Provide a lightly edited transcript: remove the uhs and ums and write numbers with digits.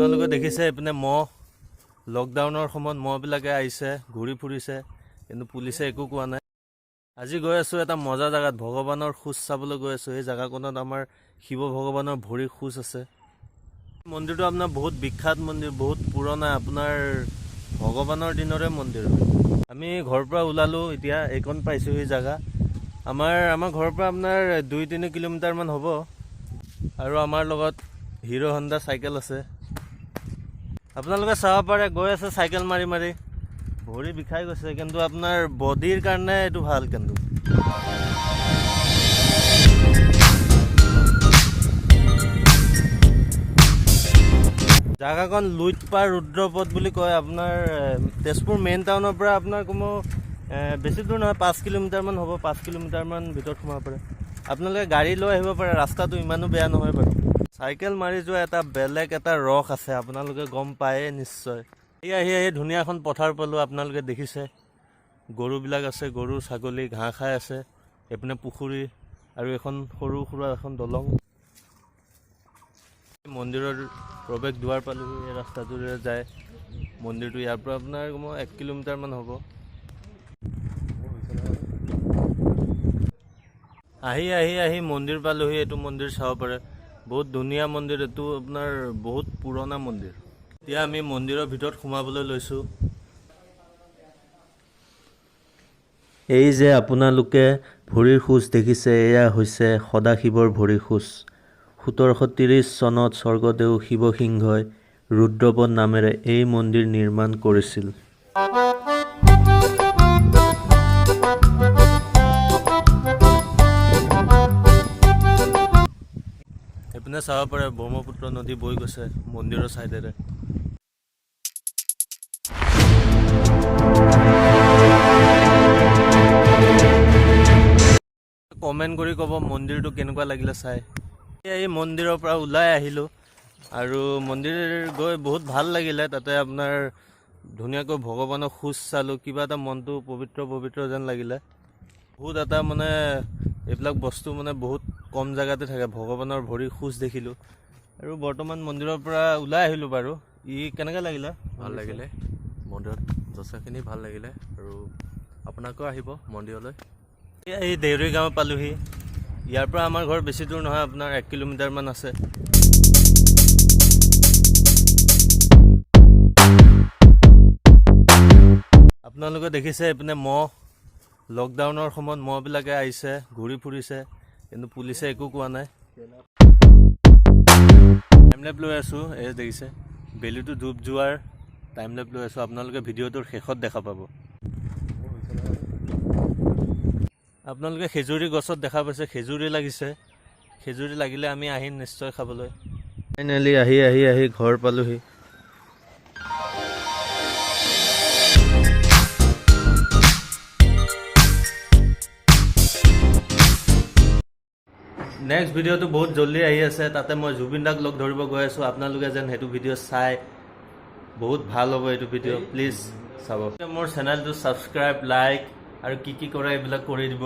আপোনালোকে দেখিছে এইপিনে মহ। লকডাউনৰ সময়ত মহবিলাকে আহিছে, ঘূৰি ফুৰিছে, কিন্তু পুলিচে একো কোৱা নাই। আজি গৈ আছোঁ এটা মজা জেগাত, ভগৱানৰ খোজ চাবলৈ গৈ আছোঁ। এই জেগাকণত আমাৰ শিৱ ভগৱানৰ ভৰিৰ খোজ আছে। মন্দিৰটো আপোনাৰ বহুত বিখ্যাত মন্দিৰ, বহুত পুৰণা, আপোনাৰ ভগৱানৰ দিনৰে মন্দিৰ। আমি ঘৰৰ পৰা ওলালোঁ, এতিয়া এইকণ পাইছোঁহি জেগা। আমাৰ ঘৰৰ পৰা আপোনাৰ 2-3 কিলোমিটাৰমান হ'ব। আৰু আমাৰ লগত হিৰ' হণ্ডা চাইকেল আছে, আপোনালোকে চাব পাৰে। গৈ আছে চাইকেল মাৰি মাৰি, ভৰি বিষাই গৈছে, কিন্তু আপোনাৰ বডিৰ কাৰণে এইটো ভাল। কিন্তু জাগাকণ লুইতপাৰ ৰুদ্ৰপথ বুলি কয়। আপোনাৰ তেজপুৰ মেইন টাউনৰ পৰা আপোনাৰ কমেও বেছি দূৰ নহয়, 5 কিলোমিটাৰমান হ'ব। 5 কিলোমিটাৰমান ভিতৰত সোমাব পাৰে। আপোনালোকে গাড়ী লৈ আহিব পাৰে, ৰাস্তাটো ইমানো বেয়া নহয় বাৰু। চাইকেল মাৰি যোৱা এটা বেলেগ এটা ৰস আছে, আপোনালোকে গম পায়ে নিশ্চয়। এই আহি আহি ধুনীয়া এখন পথাৰ পালোঁ। আপোনালোকে দেখিছে গৰুবিলাক আছে, গৰু ছাগলী ঘাঁহ খাই আছে। এইপিনে পুখুৰী আৰু এখন সৰু সুৰা এখন দলং। মন্দিৰৰ প্ৰৱেশ দুৱাৰ পালোহি। এই ৰাস্তাটোৰে যায় মন্দিৰটো। ইয়াৰ পৰা আপোনাৰ কমেও 1 কিলোমিটাৰমান হ'ব। আহি আহি আহি মন্দিৰ পালোহি। এইটো মন্দিৰ চাব পাৰে, বহুত ধুনীয়া মন্দিৰ। এইটো আপোনাৰ বহুত পুৰণা মন্দিৰ। এতিয়া আমি মন্দিৰৰ ভিতৰত সোমাবলৈ লৈছোঁ। এই যে আপোনালোকে ভৰিৰ খোজ দেখিছে, এয়া হৈছে সদাশিৱৰ ভৰিৰ খোজ। 1730 চনত স্বৰ্গদেউ শিৱসিংহই ৰুদ্ৰপদ নামেৰে এই মন্দিৰ নিৰ্মাণ কৰিছিল। এইপিনে চাব পাৰে, ব্ৰহ্মপুত্ৰ নদী বৈ গৈছে মন্দিৰৰ ছাইডেৰে। কমেণ্ট কৰি ক'ব মন্দিৰটো কেনেকুৱা লাগিলে চাই। এই মন্দিৰৰ পৰা ওলাই আহিলোঁ আৰু মন্দিৰ গৈ বহুত ভাল লাগিলে। তাতে আপোনাৰ ধুনীয়াকৈ ভগৱানৰ খোজ চালোঁ, কিবা এটা মনটো পবিত্ৰ পবিত্ৰ যেন লাগিলে। বহুত এটা মানে এইবিলাক বস্তু মানে বহুত কম জেগাতে থাকে। ভগৱানৰ ভৰিৰ খোজ দেখিলোঁ আৰু বৰ্তমান মন্দিৰৰ পৰা ওলাই আহিলোঁ বাৰু। ই কেনেকৈ লাগিলে? ভাল লাগিলে, মন্দিৰত যথেষ্টখিনি ভাল লাগিলে আৰু আপোনালোকেও আহিব মন্দিৰলৈ। এই দেউৰী গাঁও পালোহি। ইয়াৰ পৰা আমাৰ ঘৰ বেছি দূৰ নহয়, আপোনাৰ 1 কিলোমিটাৰমান আছে। আপোনালোকে দেখিছে এইপিনে মহ। লকডাউনৰ সময়ত মহবিলাকে আহিছে, ঘূৰি ফুৰিছে, কিন্তু পুলিচে একো কোৱা নাই। টাইম লেপ লৈ আছোঁ। এই দেখিছে, বেলিটো ডুব যোৱাৰ টাইম লেপ লৈ আছোঁ। আপোনালোকে ভিডিঅ'টোৰ শেষত দেখা পাব। আপোনালোকে খেজুৰী গছত দেখা পাইছে, খেজুৰী লাগিছে। খেজুৰী লাগিলে আমি আহিম নিশ্চয় খাবলৈ। ফাইনেলি আহি আহি আহি ঘৰ পালোহি। নেক্সট ভিডিঅ'টো বহুত জল্দি আহি আছে। তাতে মই জুবিন দাক লগ ধৰিব গৈ আছোঁ। আপোনালোকে যেন সেইটো ভিডিঅ' চাই, বহুত ভাল হ'ব এইটো ভিডিঅ', প্লিজ চাব। মোৰ চেনেলটো ছাবস্ক্ৰাইব, লাইক আৰু কি কি কৰে এইবিলাক কৰি দিব।